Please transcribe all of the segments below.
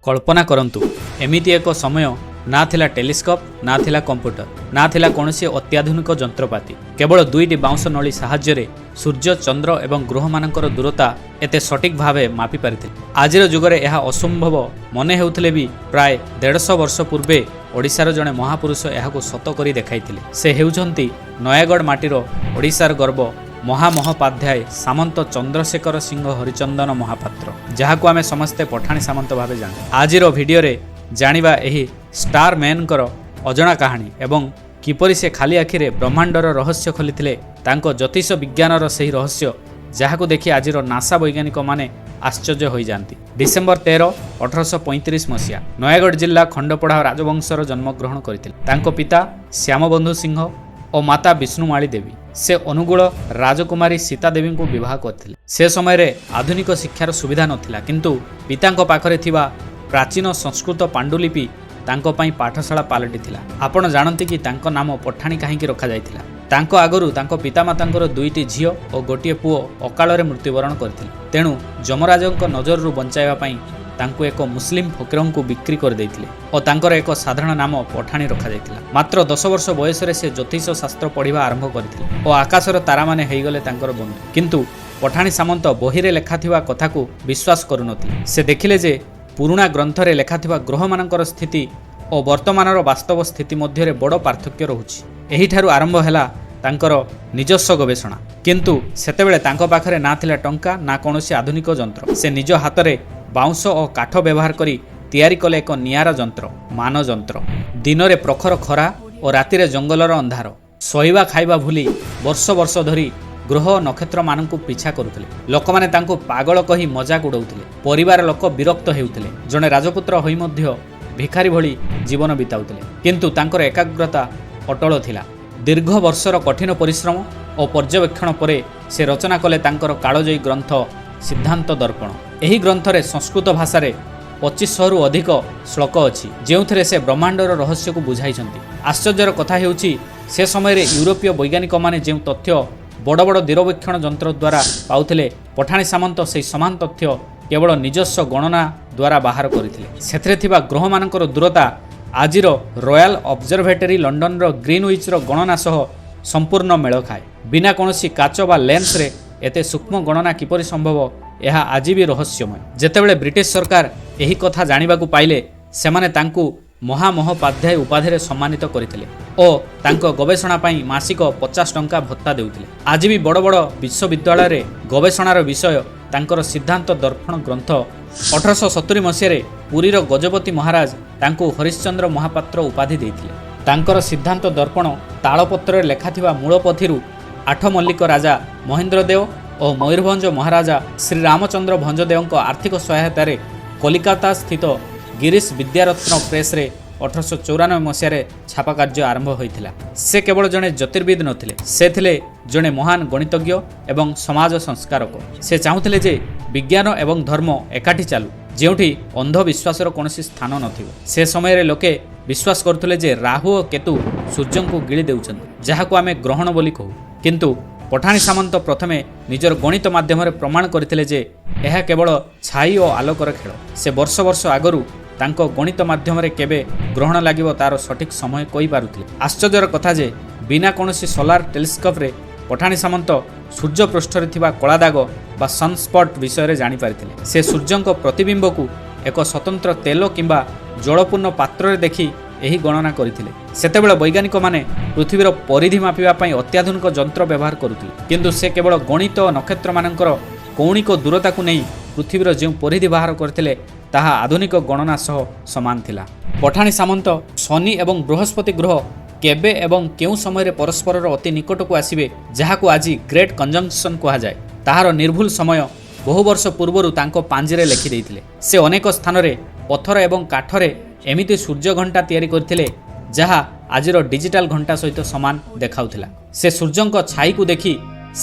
କଳ୍ପନା କରନ୍ତୁ, ଏମିତି ଏକ ସମୟ, ନା ଥିଲା ଟେଲିସ୍କୋପ୍, ନା ଥିଲା କମ୍ପ୍ୟୁଟର, ନା ଥିଲା କୌଣସି ଅତ୍ୟାଧୁନିକ ଯନ୍ତ୍ରପାତି। କେବଳ ଦୁଇଟି ବାଉଁଶ ନଳୀ ସାହାଯ୍ୟରେ ସୂର୍ଯ୍ୟ, ଚନ୍ଦ୍ର ଏବଂ ଗ୍ରହମାନଙ୍କର ଦୂରତା ଏତେ ସଠିକ୍ ଭାବେ ମାପି ପାରିଥିଲେ। ଆଜିର ଯୁଗରେ ଏହା ଅସମ୍ଭବ ମନେ ହେଉଥିଲେ ବି ପ୍ରାୟ 150 ବର୍ଷ ପୂର୍ବେ ଓଡ଼ିଶାର ଜଣେ ମହାପୁରୁଷ ଏହାକୁ ସତ କରି ଦେଖାଇଥିଲେ। ସେ ହେଉଛନ୍ତି ନୟାଗଡ଼ ମାଟିର, ଓଡ଼ିଶାର ଗର୍ବ, ମହାମହୋପାଧ୍ୟାୟ ସାମନ୍ତ ଚନ୍ଦ୍ରଶେଖର ସିଂହ ହରିଚନ୍ଦନ ମହାପାତ୍ର, ଯାହାକୁ ଆମେ ସମସ୍ତେ ପଠାଣି ସାମନ୍ତ ଭାବେ ଜାଣୁ। ଆଜିର ଭିଡ଼ିଓରେ ଜାଣିବା ଏହି ଷ୍ଟାର ମ୍ୟାନଙ୍କର ଅଜଣା କାହାଣୀ ଏବଂ କିପରି ସେ ଖାଲି ଆଖିରେ ବ୍ରହ୍ମାଣ୍ଡର ରହସ୍ୟ ଖୋଲିଥିଲେ, ତାଙ୍କ ଜ୍ୟୋତିଷ ବିଜ୍ଞାନର ସେହି ରହସ୍ୟ ଯାହାକୁ ଦେଖି ଆଜିର ନାସା ବୈଜ୍ଞାନିକମାନେ ଆଶ୍ଚର୍ଯ୍ୟ ହୋଇଯାଆନ୍ତି। ଡିସେମ୍ବର 13, 1835 ମସିହା, ନୟାଗଡ଼ ଜିଲ୍ଲା ଖଣ୍ଡପଡ଼ା ରାଜବଂଶର ଜନ୍ମଗ୍ରହଣ କରିଥିଲେ। ତାଙ୍କ ପିତା ଶ୍ୟାମବନ୍ଧୁ ସିଂହ ଓ ମାତା ବିଷ୍ଣୁମାଳୀ ଦେବୀ। ସେ ଅନୁଗୁଳ ରାଜକୁମାରୀ ସୀତା ଦେବୀଙ୍କୁ ବିବାହ କରିଥିଲେ। ସେ ସମୟରେ ଆଧୁନିକ ଶିକ୍ଷାର ସୁବିଧା ନଥିଲା, କିନ୍ତୁ ପିତାଙ୍କ ପାଖରେ ଥିବା ପ୍ରାଚୀନ ସଂସ୍କୃତ ପାଣ୍ଡୁଲିପି ତାଙ୍କ ପାଇଁ ପାଠଶାଳା ପାଲଟିଥିଲା। ଆପଣ ଜାଣନ୍ତି କି ତାଙ୍କ ନାମ ପଠାଣି କାହିଁକି ରଖାଯାଇଥିଲା? ତାଙ୍କ ଆଗରୁ ତାଙ୍କ ପିତାମାତାଙ୍କର ଦୁଇଟି ଝିଅ ଓ ଗୋଟିଏ ପୁଅ ଅକାଳରେ ମୃତ୍ୟୁବରଣ କରିଥିଲେ। ତେଣୁ ଯମରାଜଙ୍କ ନଜରରୁ ବଞ୍ଚାଇବା ପାଇଁ ତାଙ୍କୁ ଏକ ମୁସଲିମ ଫକୀରଙ୍କୁ ବିକ୍ରି କରିଦେଇଥିଲେ ଓ ତାଙ୍କର ଏକ ସାଧାରଣ ନାମ ପଠାଣି ରଖାଯାଇଥିଲା। ମାତ୍ର 10 ବର୍ଷ ବୟସରେ ସେ ଜ୍ୟୋତିଷ ଶାସ୍ତ୍ର ପଢ଼ିବା ଆରମ୍ଭ କରିଥିଲେ ଓ ଆକାଶର ତାରାମାନେ ହେଇଗଲେ ତାଙ୍କର ବନ୍ଧୁ। କିନ୍ତୁ ପଠାଣି ସାମନ୍ତ ବହିରେ ଲେଖାଥିବା କଥାକୁ ବିଶ୍ୱାସ କରୁନଥିଲେ। ସେ ଦେଖିଲେ ଯେ ପୁରୁଣା ଗ୍ରନ୍ଥରେ ଲେଖାଥିବା ଗ୍ରହମାନଙ୍କର ସ୍ଥିତି ଓ ବର୍ତ୍ତମାନର ବାସ୍ତବ ସ୍ଥିତି ମଧ୍ୟରେ ବଡ଼ ପାର୍ଥକ୍ୟ ରହୁଛି। ଏହିଠାରୁ ଆରମ୍ଭ ହେଲା ତାଙ୍କର ନିଜସ୍ୱ ଗବେଷଣା। କିନ୍ତୁ ସେତେବେଳେ ତାଙ୍କ ପାଖରେ ନା ଥିଲା ଟଙ୍କା, ନା କୌଣସି ଆଧୁନିକ ଯନ୍ତ୍ର। ସେ ନିଜ ହାତରେ ବାଉଁଶ ଓ କାଠ ବ୍ୟବହାର କରି ତିଆରି କଲେ ଏକ ନିଆରା ଯନ୍ତ୍ର, ମାନଯନ୍ତ୍ର। ଦିନରେ ପ୍ରଖର ଖରା ଓ ରାତିରେ ଜଙ୍ଗଲର ଅନ୍ଧାର, ଶୋଇବା ଖାଇବା ଭୁଲି ବର୍ଷ ବର୍ଷ ଧରି ଗ୍ରହ ଓ ନକ୍ଷତ୍ରମାନଙ୍କୁ ପିଛା କରୁଥିଲେ। ଲୋକମାନେ ତାଙ୍କୁ ପାଗଳ କହି ମଜାକ ଉଡ଼ାଉଥିଲେ। ପରିବାର ଲୋକ ବିରକ୍ତ ହେଉଥିଲେ। ଜଣେ ରାଜପୁତ୍ର ହୋଇ ମଧ୍ୟ ଭିଖାରୀ ଭଳି ଜୀବନ ବିତାଉଥିଲେ। କିନ୍ତୁ ତାଙ୍କର ଏକାଗ୍ରତା ଅଟଳ ଥିଲା। ଦୀର୍ଘ ବର୍ଷର କଠିନ ପରିଶ୍ରମ ଓ ପର୍ଯ୍ୟବେକ୍ଷଣ ପରେ ସେ ରଚନା କଲେ ତାଙ୍କର କାଳଜୟୀ ଗ୍ରନ୍ଥ ସିଦ୍ଧାନ୍ତ ଦର୍ପଣ। ଏହି ଗ୍ରନ୍ଥରେ ସଂସ୍କୃତ ଭାଷାରେ 2500ରୁ ଅଧିକ ଶ୍ଲୋକ ଅଛି, ଯେଉଁଥିରେ ସେ ବ୍ରହ୍ମାଣ୍ଡର ରହସ୍ୟକୁ ବୁଝାଇଛନ୍ତି। ଆଶ୍ଚର୍ଯ୍ୟର କଥା ହେଉଛି, ସେ ସମୟରେ ୟୁରୋପୀୟ ବୈଜ୍ଞାନିକମାନେ ଯେଉଁ ତଥ୍ୟ ବଡ଼ ବଡ଼ ଦୂରବୀକ୍ଷଣ ଯନ୍ତ୍ର ଦ୍ୱାରା ପାଉଥିଲେ, ପଠାଣି ସାମନ୍ତ ସେହି ସମାନ ତଥ୍ୟ କେବଳ ନିଜସ୍ୱ ଗଣନା ଦ୍ୱାରା ବାହାର କରିଥିଲେ। ସେଥିରେ ଥିବା ଗ୍ରହମାନଙ୍କର ଦୂରତା ଆଜିର ରୟାଲ ଅବଜରଭେଟରୀ ଲଣ୍ଡନର ଗ୍ରୀନୱିଚ୍ର ଗଣନା ସହ ସମ୍ପୂର୍ଣ୍ଣ ମେଳ ଖାଏ। ବିନା କୌଣସି କାଚ ବା ଲେନ୍ସରେ ଏତେ ସୂକ୍ଷ୍ମ ଗଣନା କିପରି ସମ୍ଭବ, ଏହା ଆଜି ବି ରହସ୍ୟମୟ। ଯେତେବେଳେ ବ୍ରିଟିଶ ସରକାର ଏହି କଥା ଜାଣିବାକୁ ପାଇଲେ, ସେମାନେ ତାଙ୍କୁ ମହାମହୋପାଧ୍ୟାୟ ଉପାଧିରେ ସମ୍ମାନିତ କରିଥିଲେ ଓ ତାଙ୍କ ଗବେଷଣା ପାଇଁ ମାସିକ 50 ଟଙ୍କା ଭତ୍ତା ଦେଉଥିଲେ। ଆଜି ବି ବଡ଼ ବଡ଼ ବିଶ୍ୱବିଦ୍ୟାଳୟରେ ଗବେଷଣାର ବିଷୟ ତାଙ୍କର ସିଦ୍ଧାନ୍ତ ଦର୍ପଣ ଗ୍ରନ୍ଥ। 1870 ମସିହାରେ ପୁରୀର ଗଜପତି ମହାରାଜ ତାଙ୍କୁ ହରିଶ୍ଚନ୍ଦ୍ର ମହାପାତ୍ର ଉପାଧି ଦେଇଥିଲେ। ତାଙ୍କର ସିଦ୍ଧାନ୍ତ ଦର୍ପଣ ତାଳପତ୍ରରେ ଲେଖାଥିବା ମୂଳ ପୋଥିରୁ ଆଠ ମଲ୍ଲିକ ରାଜା ମହେନ୍ଦ୍ର ଦେଓ ଓ ମୟୂରଭଞ୍ଜ ମହାରାଜା ଶ୍ରୀରାମଚନ୍ଦ୍ର ଭଞ୍ଜଦେଓଙ୍କ ଆର୍ଥିକ ସହାୟତାରେ କଲିକତା ସ୍ଥିତ ଗିରୀଶ ବିଦ୍ୟାରତ୍ନ ପ୍ରେସରେ 1894 ମସିହାରେ ଛାପା କାର୍ଯ୍ୟ ଆରମ୍ଭ ହୋଇଥିଲା। ସେ କେବଳ ଜଣେ ଜ୍ୟୋତିର୍ବିଦ ନଥିଲେ, ସେ ଥିଲେ ଜଣେ ମହାନ ଗଣିତଜ୍ଞ ଏବଂ ସମାଜ ସଂସ୍କାରକ। ସେ ଚାହୁଁଥିଲେ ଯେ ବିଜ୍ଞାନ ଏବଂ ଧର୍ମ ଏକାଠି ଚାଲୁ, ଯେଉଁଠି ଅନ୍ଧବିଶ୍ୱାସର କୌଣସି ସ୍ଥାନ ନଥିବ। ସେ ସମୟରେ ଲୋକେ ବିଶ୍ୱାସ କରୁଥିଲେ ଯେ ରାହୁ ଓ କେତୁ ସୂର୍ଯ୍ୟଙ୍କୁ ଗିଳି ଦେଉଛନ୍ତି, ଯାହାକୁ ଆମେ ଗ୍ରହଣ ବୋଲି କହୁ। କିନ୍ତୁ ପଠାଣି ସାମନ୍ତ ପ୍ରଥମେ ନିଜର ଗଣିତ ମାଧ୍ୟମରେ ପ୍ରମାଣ କରିଥିଲେ ଯେ ଏହା କେବଳ ଛାଇ ଓ ଆଲୋକର ଖେଳ। ସେ ବର୍ଷ ବର୍ଷ ଆଗରୁ ତାଙ୍କ ଗଣିତ ମାଧ୍ୟମରେ କେବେ ଗ୍ରହଣ ଲାଗିବ ତାର ସଠିକ୍ ସମୟ କହିପାରୁଥିଲେ। ଆଶ୍ଚର୍ଯ୍ୟର କଥା ଯେ ବିନା କୌଣସି ସୋଲାର ଟେଲିସ୍କୋପରେ ପଠାଣି ସାମନ୍ତ ସୂର୍ଯ୍ୟ ପୃଷ୍ଠରେ ଥିବା କଳାଦାଗ ବା ସନସ୍ପଟ୍ ବିଷୟରେ ଜାଣିପାରିଥିଲେ। ସେ ସୂର୍ଯ୍ୟଙ୍କ ପ୍ରତିବିମ୍ବକୁ ଏକ ସ୍ୱତନ୍ତ୍ର ତେଲ କିମ୍ବା ଜଳପୂର୍ଣ୍ଣ ପାତ୍ରରେ ଦେଖି ଏହି ଗଣନା କରିଥିଲେ। ସେତେବେଳେ ବୈଜ୍ଞାନିକମାନେ ପୃଥିବୀର ପରିଧି ମାପିବା ପାଇଁ ଅତ୍ୟାଧୁନିକ ଯନ୍ତ୍ର ବ୍ୟବହାର କରୁଥିଲେ, କିନ୍ତୁ ସେ କେବଳ ଗଣିତ ଓ ନକ୍ଷତ୍ରମାନଙ୍କର କୌଣିକ ଦୂରତାକୁ ନେଇ ପୃଥିବୀର ଯେଉଁ ପରିଧି ବାହାର କରିଥିଲେ, ତାହା ଆଧୁନିକ ଗଣନା ସହ ସମାନ ଥିଲା। ପଠାଣି ସାମନ୍ତ ଶନି ଏବଂ ବୃହସ୍ପତି ଗ୍ରହ କେବେ ଏବଂ କେଉଁ ସମୟରେ ପରସ୍ପରର ଅତି ନିକଟକୁ ଆସିବେ, ଯାହାକୁ ଆଜି ଗ୍ରେଟ୍ କଞ୍ଜଙ୍କସନ୍ କୁହାଯାଏ, ତାହାର ନିର୍ଭୁଲ ସମୟ ବହୁ ବର୍ଷ ପୂର୍ବରୁ ତାଙ୍କ ପାଞ୍ଜିରେ ଲେଖିଦେଇଥିଲେ। ସେ ଅନେକ ସ୍ଥାନରେ ପଥର ଏବଂ କାଠରେ ଏମିତି ସୂର୍ଯ୍ୟ ଘଣ୍ଟା ତିଆରି କରିଥିଲେ, ଯାହା ଆଜିର ଡିଜିଟାଲ ଘଣ୍ଟା ସହିତ ସମାନ ଦେଖାଉଥିଲା। ସେ ସୂର୍ଯ୍ୟଙ୍କ ଛାଇକୁ ଦେଖି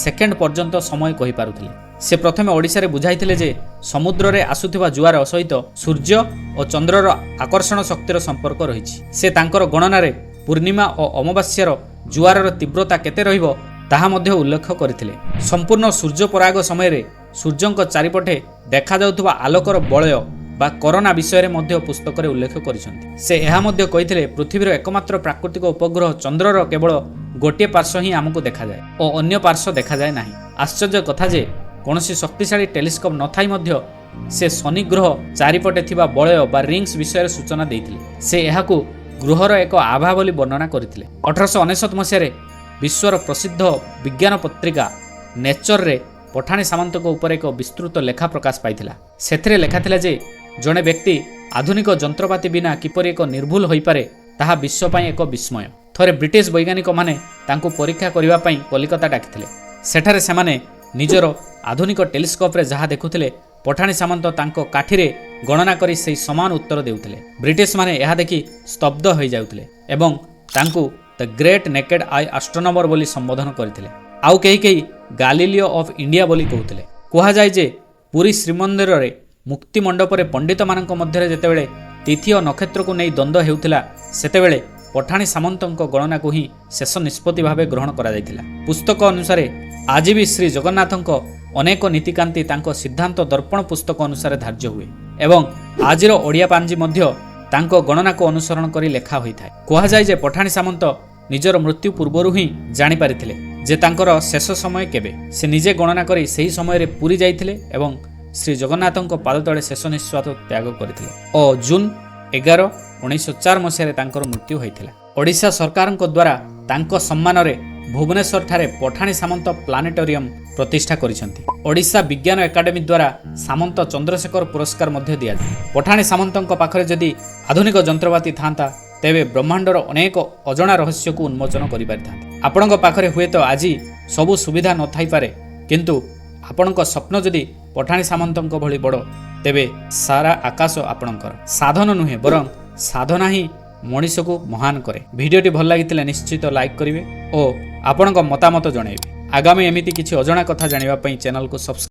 ସେକେଣ୍ଡ ପର୍ଯ୍ୟନ୍ତ ସମୟ କହିପାରୁଥିଲେ। ସେ ପ୍ରଥମେ ଓଡ଼ିଶାରେ ବୁଝାଇଥିଲେ ଯେ ସମୁଦ୍ରରେ ଆସୁଥିବା ଜୁଆର ସହିତ ସୂର୍ଯ୍ୟ ଓ ଚନ୍ଦ୍ରର ଆକର୍ଷଣ ଶକ୍ତିର ସମ୍ପର୍କ ରହିଛି। ସେ ତାଙ୍କର ଗଣନାରେ ପୂର୍ଣ୍ଣିମା ଓ ଅମାବାସ୍ୟାର ଜୁଆରର ତୀବ୍ରତା କେତେ ରହିବ, ତାହା ମଧ୍ୟ ଉଲ୍ଲେଖ କରିଥିଲେ। ସମ୍ପୂର୍ଣ୍ଣ ସୂର୍ଯ୍ୟପରାଗ ସମୟରେ ସୂର୍ଯ୍ୟଙ୍କ ଚାରିପଟେ ଦେଖାଯାଉଥିବା ଆଲୋକର ବଳୟ ବା କରୋନା ବିଷୟରେ ମଧ୍ୟ ପୁସ୍ତକରେ ଉଲ୍ଲେଖ କରିଛନ୍ତି। ସେ ଏହା ମଧ୍ୟ କହିଥିଲେ, ପୃଥିବୀର ଏକମାତ୍ର ପ୍ରାକୃତିକ ଉପଗ୍ରହ ଚନ୍ଦ୍ରର କେବଳ ଗୋଟିଏ ପାର୍ଶ୍ୱ ହିଁ ଆମକୁ ଦେଖାଯାଏ ଓ ଅନ୍ୟ ପାର୍ଶ୍ୱ ଦେଖାଯାଏ ନାହିଁ। ଆଶ୍ଚର୍ଯ୍ୟ କଥା ଯେ କୌଣସି ଶକ୍ତିଶାଳୀ ଟେଲିସ୍କୋପ୍ ନଥାଇ ମଧ୍ୟ ସେ ଶନି ଗ୍ରହ ଚାରିପଟେ ଥିବା ବଳୟ ବା ରିଙ୍ଗସ୍ ବିଷୟରେ ସୂଚନା ଦେଇଥିଲେ। ସେ ଏହାକୁ ଗ୍ରହର ଏକ ଆଭା ବୋଲି ବର୍ଣ୍ଣନା କରିଥିଲେ। 1899 ମସିହାରେ ବିଶ୍ୱର ପ୍ରସିଦ୍ଧ ବିଜ୍ଞାନ ପତ୍ରିକା ନେଚରରେ ପଠାଣି ସାମନ୍ତଙ୍କ ଉପରେ ଏକ ବିସ୍ତୃତ ଲେଖା ପ୍ରକାଶ ପାଇଥିଲା। ସେଥିରେ ଲେଖାଥିଲା ଯେ ଜଣେ ବ୍ୟକ୍ତି ଆଧୁନିକ ଯନ୍ତ୍ରପାତି ବିନା କିପରି ଏକ ନିର୍ଭୁଲ ହୋଇପାରେ, ତାହା ବିଶ୍ୱ ପାଇଁ ଏକ ବିସ୍ମୟ। ଥରେ ବ୍ରିଟିଶ ବୈଜ୍ଞାନିକମାନେ ତାଙ୍କୁ ପରୀକ୍ଷା କରିବା ପାଇଁ କଲିକତା ଡାକିଥିଲେ। ସେଠାରେ ସେମାନେ ନିଜର ଆଧୁନିକ ଟେଲିସ୍କୋପରେ ଯାହା ଦେଖୁଥିଲେ, ପଠାଣି ସାମନ୍ତ ତାଙ୍କ କାଠିରେ ଗଣନା କରି ସେହି ସମାନ ଉତ୍ତର ଦେଉଥିଲେ। ବ୍ରିଟିଶମାନେ ଏହା ଦେଖି ସ୍ତବ୍ଧ ହୋଇଯାଉଥିଲେ ଏବଂ ତାଙ୍କୁ "the great naked eye astronomer" ବୋଲି ସମ୍ବୋଧନ କରିଥିଲେ। ଆଉ କେହି କେହି ଗାଲିଲିଓ ଅଫ୍ ଇଣ୍ଡିଆ ବୋଲି କହୁଥିଲେ। କୁହାଯାଏ ଯେ ପୁରୀ ଶ୍ରୀମନ୍ଦିରରେ ମୁକ୍ତି ମଣ୍ଡପରେ ପଣ୍ଡିତମାନଙ୍କ ମଧ୍ୟରେ ଯେତେବେଳେ ତିଥି ଓ ନକ୍ଷତ୍ରକୁ ନେଇ ଦ୍ୱନ୍ଦ୍ୱ ହେଉଥିଲା, ସେତେବେଳେ ପଠାଣି ସାମନ୍ତଙ୍କ ଗଣନାକୁ ହିଁ ଶେଷ ନିଷ୍ପତ୍ତି ଭାବେ ଗ୍ରହଣ କରାଯାଇଥିଲା। ପୁସ୍ତକ ଅନୁସାରେ ଆଜି ବି ଶ୍ରୀ ଜଗନ୍ନାଥଙ୍କ ଅନେକ ନୀତିକାନ୍ତି ତାଙ୍କ ସିଦ୍ଧାନ୍ତ ଦର୍ପଣ ପୁସ୍ତକ ଅନୁସାରେ ଧାର୍ଯ୍ୟ ହୁଏ ଏବଂ ଆଜିର ଓଡ଼ିଆ ପାଞ୍ଜି ମଧ୍ୟ ତାଙ୍କ ଗଣନାକୁ ଅନୁସରଣ କରି ଲେଖା ହୋଇଥାଏ। କୁହାଯାଏ ଯେ ପଠାଣି ସାମନ୍ତ ନିଜର ମୃତ୍ୟୁ ପୂର୍ବରୁ ହିଁ ଜାଣିପାରିଥିଲେ ଯେ ତାଙ୍କର ଶେଷ ସମୟ କେବେ। ସେ ନିଜେ ଗଣନା କରି ସେହି ସମୟରେ ପୁରୀ ଯାଇଥିଲେ ଏବଂ ଶ୍ରୀ ଜଗନ୍ନାଥଙ୍କ ପାଦତଳେ ଶେଷ ନିଶ୍ୱାସ ତ୍ୟାଗ କରିଥିଲେ ଓ ଜୁନ୍ 11, 1904 ମସିହାରେ ତାଙ୍କର ମୃତ୍ୟୁ ହୋଇଥିଲା। ଓଡ଼ିଶା ସରକାରଙ୍କ ଦ୍ୱାରା ତାଙ୍କ ସମ୍ମାନରେ ଭୁବନେଶ୍ୱରଠାରେ ପଠାଣି ସାମନ୍ତ ପ୍ଲାନେଟୋରିୟମ ପ୍ରତିଷ୍ଠା କରିଛନ୍ତି। ଓଡ଼ିଶା ବିଜ୍ଞାନ ଏକାଡେମୀ ଦ୍ୱାରା ସାମନ୍ତ ଚନ୍ଦ୍ରଶେଖର ପୁରସ୍କାର ମଧ୍ୟ ଦିଆଯାଏ। ପଠାଣି ସାମନ୍ତଙ୍କ ପାଖରେ ଯଦି ଆଧୁନିକ ଯନ୍ତ୍ରପାତି ଥାନ୍ତା, ତେବେ ବ୍ରହ୍ମାଣ୍ଡର ଅନେକ ଅଜଣା ରହସ୍ୟକୁ ଉନ୍ମୋଚନ କରିପାରିଥାନ୍ତେ। ଆପଣଙ୍କ ପାଖରେ ହୁଏତ ଆଜି ସବୁ ସୁବିଧା ନଥାଇପାରେ, କିନ୍ତୁ ଆପଣଙ୍କ ସ୍ୱପ୍ନ ଯଦି ପଠାଣି ସାମନ୍ତଙ୍କ ଭଳି ବଡ଼, ତେବେ ସାରା ଆକାଶ ଆପଣଙ୍କର। ସାଧନ ନୁହେଁ, ବରଂ ସାଧନା ହିଁ ମଣିଷକୁ ମହାନ କରେ। ଭିଡ଼ିଓଟି ଭଲ ଲାଗିଥିଲେ ନିଶ୍ଚିତ ଲାଇକ୍ କରିବେ ଓ ଆପଣଙ୍କ ମତାମତ ଜଣାଇବେ। ଆଗାମୀ ଏମିତି କିଛି ଅଜଣା କଥା ଜାଣିବା ପାଇଁ ଚ୍ୟାନେଲକୁ ସବସ୍କ୍ରାଇବ୍